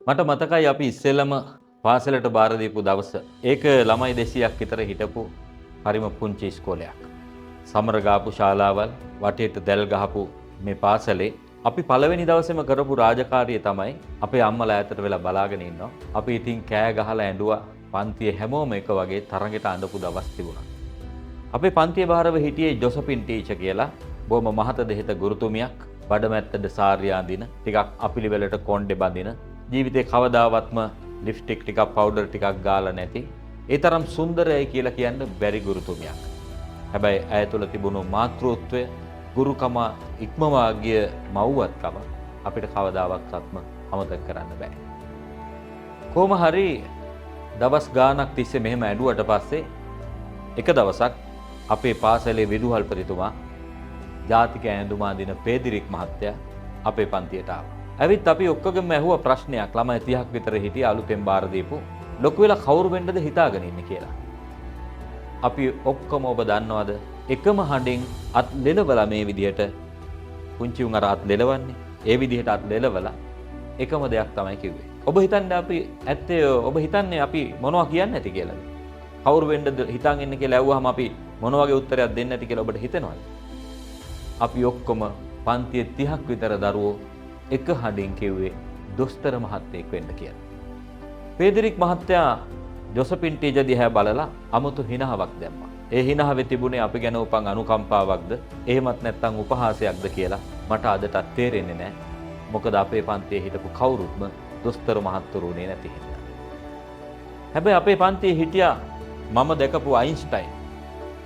මට මතකයි අපි ඉස්සෙල්ලම පාසලට බාර දීපු දවස. ඒක ළමයි 200ක් විතර හිටපු හරිම පුංචි ඉස්කෝලයක්. සමර ගාපු ශාලාවල් වටේට දැල් ගහපු මේ පාසලේ අපි පළවෙනි දවසේම කරපු රාජකාරිය තමයි අපේ අම්මලා ඈතට වෙලා බලාගෙන ඉන්නවා. අපි ඉතින් කෑ ගහලා ඇඬුවා. පන්තියේ හැමෝම එක වගේ තරඟෙට අඬපු දවස් තිබුණා. අපේ පන්තිය භාරව හිටියේ ජොසපින් ටීචර් කියලා බොහොම මහත දෙහිත ගුරුතුමියක්. බඩමැත්තට සාරිය අඳින, ටිකක් අපිලිවෙලට කොණ්ඩේ බඳින, ජීවිතේ කවදාවත්ම ලිප්ස්ටික් ටිකක් පවුඩර් ටිකක් ගාලා නැති, ඒ තරම් සුන්දරයි කියලා කියන්න බැරි ගුරුතුමියක්. හැබැයි ඇය තුළ තිබුණු මාතෘත්වය, ගුරුකම ඉක්මවා ගිය මව්වත්කම අපිට කවදාවත්ම අමතක කරන්න බෑ. කොහොම හරි දවස් ගාණක් තිස්සේ මෙහෙම ඇඬුවට පස්සේ එක දවසක් අපේ පාසලේ විදුහල්පතිතුමා ජාතික ඇඳුම අඳින පේදිරික් මහත්තයා අපේ පන්තියට ආවා. ඇවිත් අපි ඔක්කොගෙම ඇහුවා ප්‍රශ්නයක්. ළමයි 30ක් විතර හිටිය අලුතෙන් බාර දීපු. ලොකු වෙලා කවුරු වෙන්නද හිතාගෙන ඉන්නේ කියලා. අපි ඔක්කොම ඔබ දන්නවද එකම හඬින් අත් ලෙලවලා මේ විදිහට, පුංචි උන් අර අත් ලෙලවන්නේ, ඒ විදිහට අත් ලෙලවලා එකම දෙයක් තමයි කිව්වේ. ඔබ හිතන්නේ අපි ඇත්තේ ඔබ හිතන්නේ අපි මොනවා කියන්නේ නැති කියලාද? කවුරු වෙන්නද හිතාගෙන ඉන්නේ කියලා ඇහුවාම අපි මොන වගේ උත්තරයක් දෙන්නේ නැති කියලා ඔබට හිතෙනවද? අපි ඔක්කොම පන්තියේ 30ක් විතර දරුවෝ එක හඬින් කිව්වේ දොස්තර මහත්තයෙක් වෙන්න කියලා. පේදරික් මහත්තයා ජොසපින් ටීචර් දිහා බලලා අමුතු හිනාවක් දැම්මා. ඒ හිනාවේ තිබුණේ අපි ගැන උපන් අනුකම්පාවක්ද එහෙමත් නැත්නම් උපහාසයක්ද කියලා මට අදටත් තේරෙන්නේ නැහැ. මොකද අපේ පන්තියේ හිටපු කවුරුත්ම දොස්තර මහත්තුරු උනේ නැති හින්දා. හැබැයි අපේ පන්තියේ හිටියා මම දැකපු අයින්ස්ටයින්.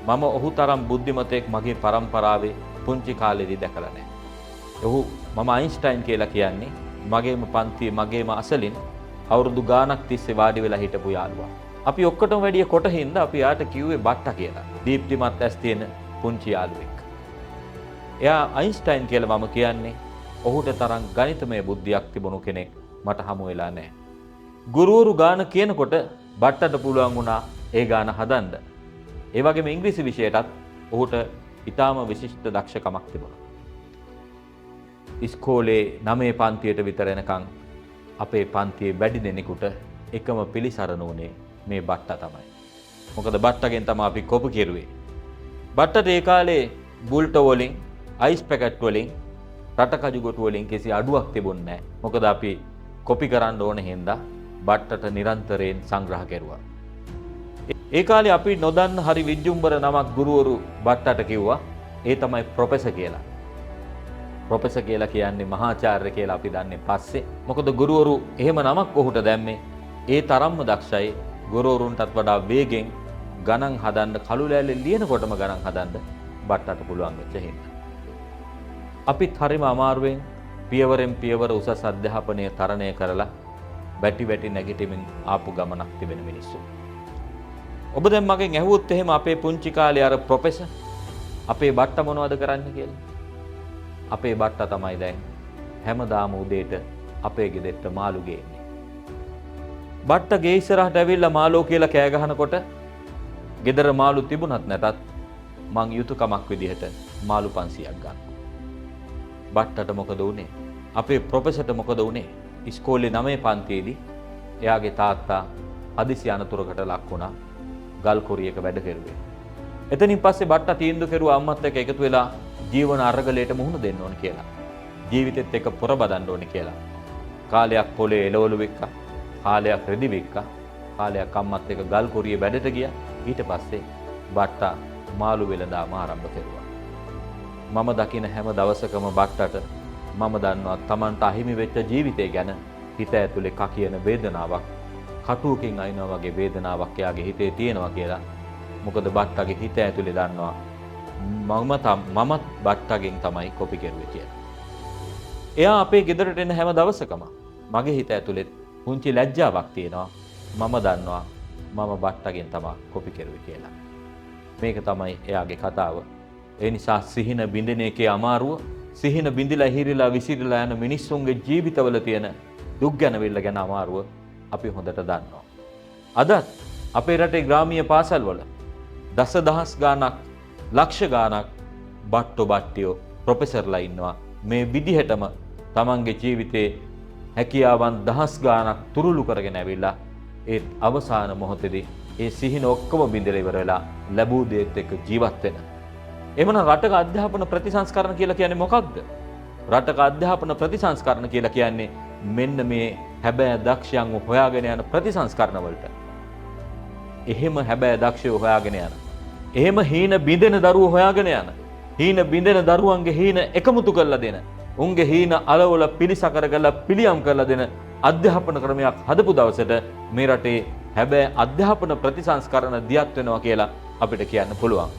මම ඔහු තරම් බුද්ධිමතෙක් මගේ පරම්පරාවේ පුංචි කාලේදී දැකලා නැහැ. ඔහු මම අයින්ස්ටයින් කියලා කියන්නේ මගේම පන්තියේ මගේම අසලින් අවුරුදු ගාණක් තිස්සේ වාඩි වෙලා හිටපු යාළුවා. අපි ඔක්කොටම වැඩිය කොට හින්දා අපි යාට කිව්වේ බට්ටා කියලා. දීප්තිමත් ඇස් තියෙන පුංචි යාළුවෙක්. එයා අයින්ස්ටයින් කියලා මම කියන්නේ ඔහුට තරම් ගණිතමය බුද්ධියක් තිබුණු කෙනෙක් මට හමු වෙලා නැහැ. ගුරුවරු ගාන කියනකොට බට්ටට පුළුවන් වුණා ඒ ගාන හදන්න. ඒ වගේම ඉංග්‍රීසි විෂයටත් ඔහුට ඉතාම විශිෂ්ට දක්ෂකමක් තිබුණා. ඉස්කෝලේ 9 පන්තියට විතර එනකන් අපේ පන්තියේ වැඩි දෙනෙකුට එකම පිළිසරණ වුණේ මේ බට්ටා තමයි. මොකද බට්ටගෙන් තමයි අපි කොපු කෙරුවේ. බට්ටට ඒ කාලේ බුල්ට වලින්, අයිස් පැකට් වලින්, රටකජු ගොටු වලින් කිසි අඩුවක් තිබුණේ නැහැ. මොකද අපි කොපි කරන්න ඕන හින්දා බට්ටට නිරන්තරයෙන් සංග්‍රහ කෙරුවා. ඒ කාලේ අපි නොදන්න හරි විජ්ජුම්බර නමක් ගුරුවරු බට්ටට කිව්වා. ඒ තමයි ප්‍රොෆෙසර් කියලා. ප්‍රොෆෙසර් කියලා කියන්නේ මහාචාර්ය කියලා අපි දන්නේ පස්සේ. මොකද ගුරුවරු එහෙම නමක් ඔහුට දැම්මේ ඒ තරම්ම දක්ෂයි. ගුරුවරුන්ටත් වඩා වේගෙන් ගණන් හදන්න, කළු ලෑල්ලේ ලියනකොටම ගණන් හදන්න බට්ටට පුළුවන් වෙච්ච හින්දා. අපිත් හරිම අමාරුවෙන් පියවරෙන් පියවර උසස් අධ්‍යාපනය තරණය කරලා වැටි වැටි නැගිටිමින් ආපු ගමනක් තිබෙන මිනිස්සු. ඔබ දැන් මගෙන් ඇහුවොත් එහෙම අපේ පුංචි කාලේ අර ප්‍රොෆෙසර් අපේ බට්ට මොනවද කරන්නේ කියලා. අපේ බට්ට තමයි දැන් හැමදාම උදේට අපේ ගෙදරට මාළු ගේන්නේ. බට්ට ගේ ඉස්සරහට ඇවිල්ලා මාළෝ කියලා කෑ ගහනකොට ගෙදර මාළු තිබුණත් නැතත් මං යුතුයකමක් විදිහට මාළු 500ක් ගන්නවා. බට්ටට මොකද වුනේ? අපේ ප්‍රොෆෙසර්ට මොකද වුනේ? ඉස්කෝලේ 9 පන්තියේදී එයාගේ තාත්තා හදිසි අනතුරකට ලක් වුණා. ගල් කොරියක වැඩ කෙරුවේ. එතනින් පස්සේ බට්ටා තීන්දුව කෙරුවා අම්මත් එක්ක එකතු වෙලා ජීවන අරගලයට මුහුණ දෙන්න ඕන කියලා. ජීවිතෙත් එක්ක පොර බදන්න ඕන කියලා. කාලයක් පොලේ එළවලු වික්කා, කාලයක් රෙදි වික්කා, කාලයක් අම්මත් එක්ක ගල් කොරියේ වැඩට ගියා. ඊට පස්සේ බට්ටා මාළු වෙළඳාම ආරම්භ කෙරුවා. මම දකින හැම දවසකම බට්ටට මම දන්නවා තමන්ට අහිමි වෙච්ච ජීවිතය ගැන හිත ඇතුලේ කකියන වේදනාවක්, කටුවකින් අයින්නවා වගේ වේදනාවක් එයාගේ හිතේ තියෙනවා කියලා. මොකද බට්ටගේ හිත ඇතුලේ දන්නවා මමත් බට්ටගෙන් තමයි කොපි කෙරුවේ කියලා. එයා අපේ ගෙදරට එන හැම දවසකම මගේ හිත ඇතුලේ පුංචි ලැජ්ජාවක් තියෙනවා. මම දන්නවා මම බට්ටගෙන් තමයි කොපි කෙරුවේ කියලා. මේක තමයි එයාගේ කතාව. ඒ නිසා සිහින බිඳින එකේ අමාරුව, සිහින බිඳිලා හිරිලා විසිරිලා යන මිනිස්සුන්ගේ ජීවිතවල තියෙන දුක් ගැනවිල්ල ගැන අමාරුව අපි හොඳට දන්නවා. අදත් අපේ රටේ ග්‍රාමීය පාසල්වල දසදහස් ගාණක්, ලක්ෂ ගාණක් බට්ටෝ බට්ටියෝ ප්‍රොෆෙසර්ලා ඉන්නවා. මේ විදිහටම තමන්ගේ ජීවිතේ හැකියාවන් දහස් ගාණක් තුරුළු කරගෙන ඇවිල්ලා ඒත් අවසාන මොහොතේදී ඒ සිහින ඔක්කොම බිඳලා ඉවර වෙලා ලැබූ දේත් එක්ක ජීවත් වෙන. එමනම් රටක අධ්‍යාපන ප්‍රතිසංස්කරණ කියලා කියන්නේ මොකක්ද? රටක අධ්‍යාපන ප්‍රතිසංස්කරණ කියලා කියන්නේ මෙන්න මේ හැබෑ දක්ෂයන්ව හොයාගෙන යන ප්‍රතිසංස්කරණ වලට. එහෙම හැබෑ දක්ෂයෝ හොයාගෙන යන. එහෙම හීන බිඳෙන දරුවෝ හොයාගෙන යන. හීන බිඳෙන දරුවන්ගේ හීන එකමුතු කරලා දෙන. උන්ගේ හීන අලවල පිළිසකර කරලා පිළියම් කරලා දෙන අධ්‍යාපන ක්‍රමයක් හදපු දවසට මේ රටේ හැබෑ අධ්‍යාපන ප්‍රතිසංස්කරණ දියත් වෙනවා කියලා අපිට කියන්න පුළුවන්.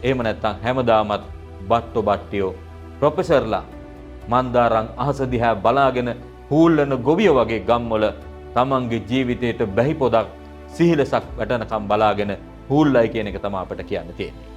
එහෙම නැත්නම් හැමදාමත් බට්ටෝ බට්ටියෝ ප්‍රොෆෙසර්ලා මන්දාරම් අහස දිහා බලාගෙන හූල්ලන ගොවිය වගේ ගම්වල තමන්ගේ ජීවිතේට බැහි පොදක් සිහිලසක් වැටෙනකම් බලාගෙන හූල්ලයි කියන එක තමයි අපිට කියන්න තියෙන්නේ.